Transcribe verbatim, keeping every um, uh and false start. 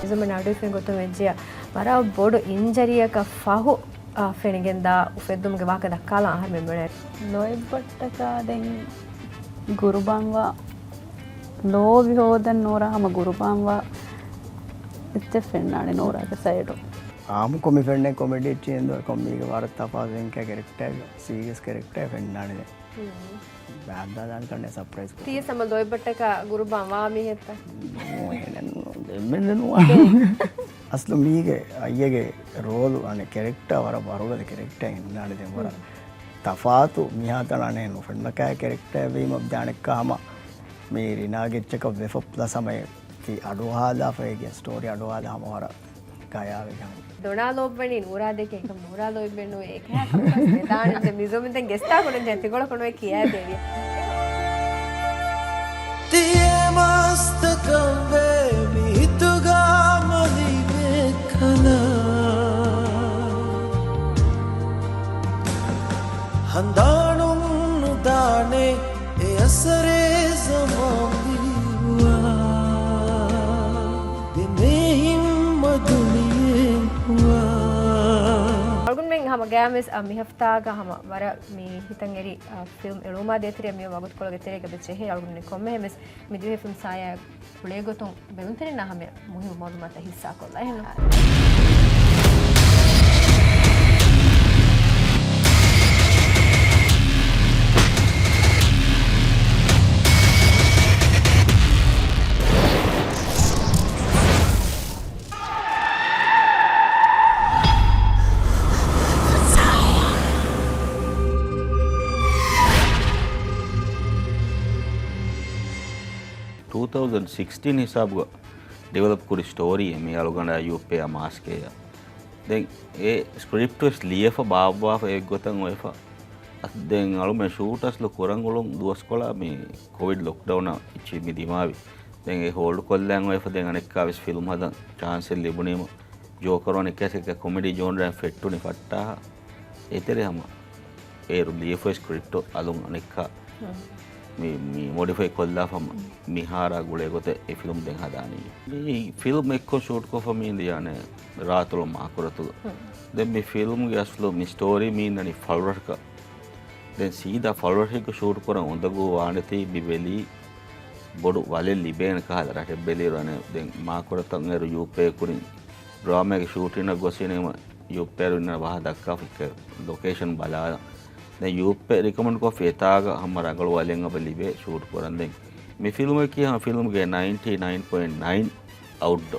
މިޒުމެން އަޑުއިވިފައި ގޮތުން ވެއްޖިއްޔާ ވަރަށް ބޮޑު އިންޖަރީއަކަށް ފަހު، އާ، ފެނިގެންދާ އުފެއްދުމުގެ ވާހަކަ ދައްކާލާ އަހަރުމެން ބުނޭ. ލޯތްބައްޓަކާ ދެން ގުރުބާންވާ ލޯބި ހޯދަން ނޫރާ ހަމަ ގުރުބާންވާ އެއްޗެއް ފެންނާނެ ނޫރާގެ ސައިޑު. އާއްމުކޮށް މި ފެންނަނީ ކޮމެޑީ އެއްޗެއް އިންދޯ ކޮންމީގެ ވަރަށް ތަފާތު ކެރެކްޓަރެއް، ސީރިއަސް ކެރެކްޓަރެއް ފެންނާނެ ދެން. ހުން. ބާއްދާ ދާން ކަންނޭ ސަޕްރައިޒް ކޮށް. ތީ ސަމަ ލޯތްބައްޓަކާ ގުރުބާން ވާ މީހެއްތަ؟ ނޫން، އެހެނެއް ނޫން. އެންމެން ނުވާ. އަސްލު މީގެ އައްޔަގެ ރޯލު އަނެއް ކެރެކްޓާ ވަރަށް ވަރުގަދަ ކެރެކްޓާ އިންނާނެ ދެން ވަރަށް ހުން. ތަފާތު މިހާތަނަށް އަނެއް ނުފެންނަ ކައި ކެރެކްޓާ ވީމަ ދާނެއްކާ ހަމަ މީ ރިނާގެ އެއްޗަކަށް ވެފަ ޕްލަސް ހަމަ ތި އަޑުއަހާލާފައިގެ ސްޓޯރީ އަޑުއަހާލާ ހަމަ ވަރަށް ގަޔާވެގެން. ދޮނާ ލޯބިވަނީ ނޫރާ ދެކެ އެކަމް ނޫރާ ލޯބިވެންނުވޭ އެކަހަ ކަމަކަސް ވެދާނެ މިޒުމި ދެން ގެސްޓާކުން ޖެން ތިގޮޅަކުން ކިޔާ ދެވި. ތިޔެ މަސްތަކަށް ވޭ މިހިތުގަ މަލި ބޭކަލަ. ހަނދާނުން ނުދާނެ އެ އަސަރޭ ޒަމާން ދިއުވާ. ދެމޭހިން މަދުނިޔެ ހުވާ. އަޅުގަނޑުމެން ހަމަ ގަޔާންވެސް، އަ، މި ހަފްތާގަ ހަމަ ވަރަށް މި ހިތަށް އެރި، އަ، ފިލްމް އެޅުމާ ދޭތެރޭ މި ވަގުތުކޮޅުގެ ތެރޭގަ ވެއްޖެ އެހެން އަޅުގަނޑުމެން ކޮންމެހެންވެސް މި ދިވެހި ފިލްމް ސާޔާ ގުޅޭގޮތުން ބެލުންތެރިންނާ ހަމަ މުހިއްމު މައުލޫމާތު ހިއްސާކޮށްލާ. އެހެން. ޓޫ ތައުޒަންޑް ސިކްސްޓީން ހިސާބުގަ ޑިވެލޮޕް ކުރި ސްޓޯރީއެއް މި އަޅުގަނޑާ ޔޫޕޭއާ މާސްކޭއާ. ދެން އެ ސްކްރިޕްޓް ވެސް ލިޔެފަ ބާއްވާފަ އެއްގޮތަށް އޮވެފަ. އަސް ދެން އަޅުމެން ޝޫޓް އަސްލު ކުރަން އުޅުން ދުވަސްކޮޅާ މި ކޮވިޑް ލޮކްޑައުނާ އެއްޗި މި ދިމާވި. ދެން އެ ހޯލްޑް ކޮށްލާން އޮވެފަ ދެން އަނެއްކާވެސް ފިލްމް ހަދަން ޗާންސެއް ލިބުނީމަ ޖޯކަރު އަނެއްކާސް އެކަ ކޮމެޑީ ޖޯންރާއިން ފެއްޓުނި ފައްޓާހާ. އެތެރެ ހަމަ އޭރު ލިޔެފައި ސްކްރިޕްޓު އަލުން އަނެއްކާ މި، މި މޮޑިފައި ކޮށްލާފަ މިހާރާ ގުޅޭ ގޮތެއް އެ ފިލްމް ދެން ހަދާނީ. މި ފިލްމް އެއްކޮށް ޝޫޓް ކޮށްފަ މީ ދިޔާނެ ރާތުޅު މާކުރަތުގަ. ދެން މި ފިލްމްގެ އަސްލު މި ސްޓޯރީ މީންނަނީ ފަޅުރަށަކަށް. ދެން ސީދާ ފަޅުރަށެއްގަ ޝޫޓް ކުރަން އުނދަގޫ ވާނެތީ މި ބެލީ ބޮޑު ވަލެއް ލިބޭނެ ކަހަލަ ރަށެއް ބެލިއިރު އަނެއް ދެން މާކުރަތަށް އޭރު ޔޫޕޭ ކުރިން ޑްރާމާގެ ޝޫޓިންއަށް ގޮސް އިނީމަ ޔޫޕޭރު އިންނަ ވާހަ ދައްކާފަ ލޮކޭޝަން ބަލާލަން. ދެން ޔޫޕޭ ރިކޮމެންޑް ކޮށްފި އެތާގަ ހަމަ ރަނގަޅު ވަލެއް އެބަ ލިބޭ ޝޫޓް ކުރަން. ދެން މި ފިލްމަކީ ހަމަ ފިލްމްގެ ނައިންޓީ ނައިން ޕޮއިންޓް ނައިން އައުޓްޑޯ.